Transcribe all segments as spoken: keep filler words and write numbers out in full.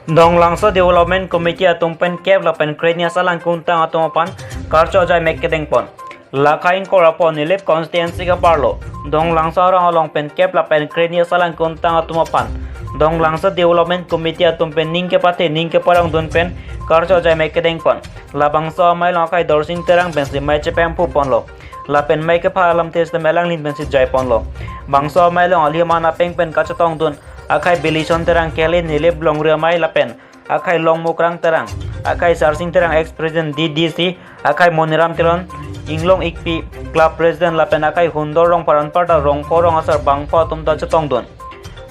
Donglangso Development Committee atum pen kep lapen kreni asalang kuntang atum aphan karcho ajai mek kedeng pon. Lakha ingkoi ra pho Nilip constituency ke-arlo Donglangso arong along pen kep lapen kreni asalang kuntang atum aphan Donglangso Development Committee atum pen ning kepathe ning keparong dun pen karcho ajai mek kedeng pon. Labangso amei along akhai Dorsing Terang pensi mei chepemphu ponlo. Lapen mei kepha alamthe sitame alanglin pensi jai ponlo. Bangso amei along ali aman apeng pen kachetong dun akhai Bilison Terang kele Nilip longri amei lapen akhai Longmukrang Terang, akhai Sarsing Terang ex-president D D C, akhai Moniram Teron, Inglong Ikpi, club president lapen akhai Hundor Rongpharan parta rongpho rong asar bangpho atum ta chetong dun.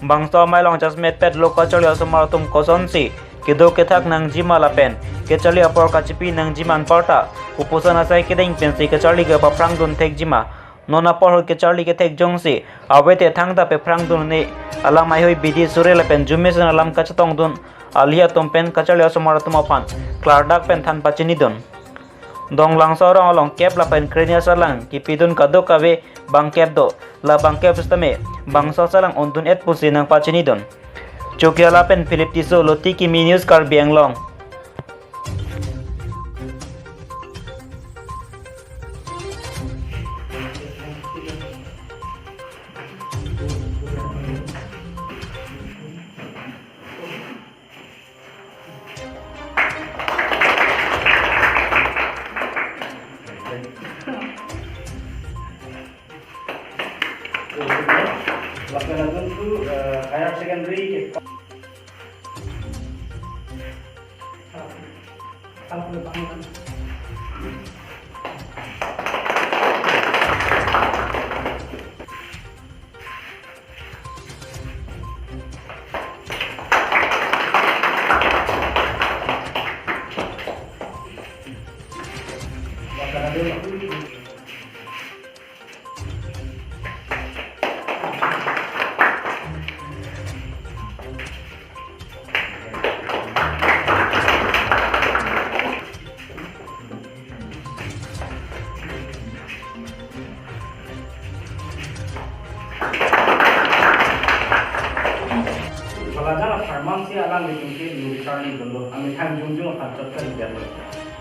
Bangso amei along jasemet pet lo kacharli osomar atum kosonsi kedo kethak nangjima lapen kacharli apor kachipi nangjima anparta kopuson asai kedeng pensi kacharli kepaphrang dun thekjima. Non apor ahut kacharli kethek jongsi avete thangta paphrang dun ne alam heihui bidi suri lapen jumesen alam kachetong dun ali atum pen kacharli osomar atum aphan klardak pen than pachini dun. Donglangso arong along kep lapen kreni asalang kipi dun kadokave bangkep do. La bangkep sitame bangso asalang un dun et pusi nangpachini dun. Chokihola pen Philip Tisso, Loti Kimi News, Karbi Anglong. Lapen adun tu, eh, higher secondary ke Belajar pharmacy alanglitum ke lo kecharli dolo, amethang jongjong aphan chot kali dolo.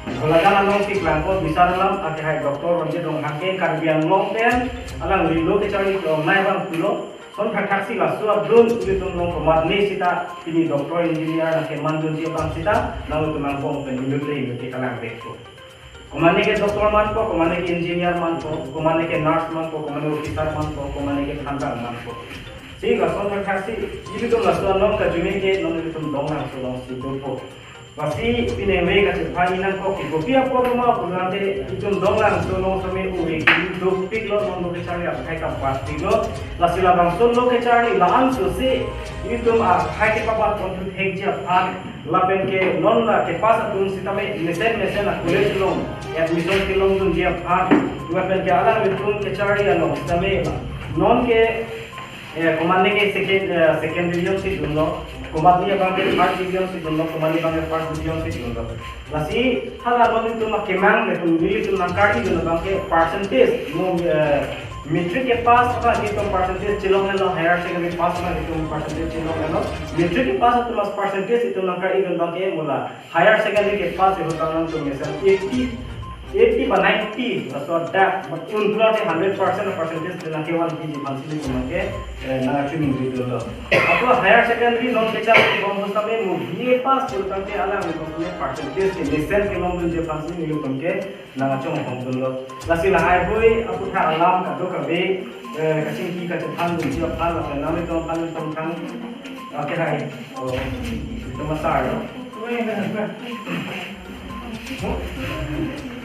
Belajar along si klangko bisar alam, akhai Doctor Ronjit Ronghang ke Karbi Anglong pen alangli lo kecharli ke-ong nai bang pulo. Son thakthak si laso adun ilitum along komatne sita pini doctor engineer nangkemandunji abang sita nangtum angbong pen inut le inut ke kalang vekpo. Komatne ke doctor manpo, komatne ke engineer manpo, komatne ke nurse manpo, komatne officer manpo, komatne ke thandang manpo. Si lason thakthak si ilitum laso anong kajumi ke non ilitum Donglangso along si dopo. Lasi pini ave kachephan inang kok kopi apor ma pulangte itum Donglangso along sitame ave keduk piklo, non lo kecharli akhai kam paspiklo. Lasi labangso lo kecharli la-an so si itum akhai kepabat ponthekji aphan lapen ke non la kepass atum sitame mesen mesen a-college along admission kelongdunji aphan lapen ke alanglitum kecharli along sitame non ke Eh, komatne ke second, eh, second division si dunlo, komatne abang ke third division si dunlo, komatne abang ke first division si dunlo. Lasi hala non itum akemang le itum nelitum nangkari dun abang ke percentage, mo, eh, matric kepass abang ke itum percentage chelonglelo, higher secondary pass abang itum percentage chelonglelo. Matric kepass atum as percentage itum nangkari dun abang ke mo la higher secondary kepass ahut abang nangtum mesen eighty, eighty ba ninety, laso adak, mat un pulote hundred percent percentage de nangkevan piji aphan si nelitum ke, eh, nangkachiming dun dolo. Apo higher secondary non kecharli bom sitame mo B A pass pulotangte alanglitum ke percentage ke mesen kelongdunji aphan si nelitum ke nangkachonghong dun dolo. Lasi lahai hui aputhak alam kadokave, eh, kachingki kachethan dunji aphan lapen nanglitum aphan nelitum thang, oke hai, oh, itum asar lo.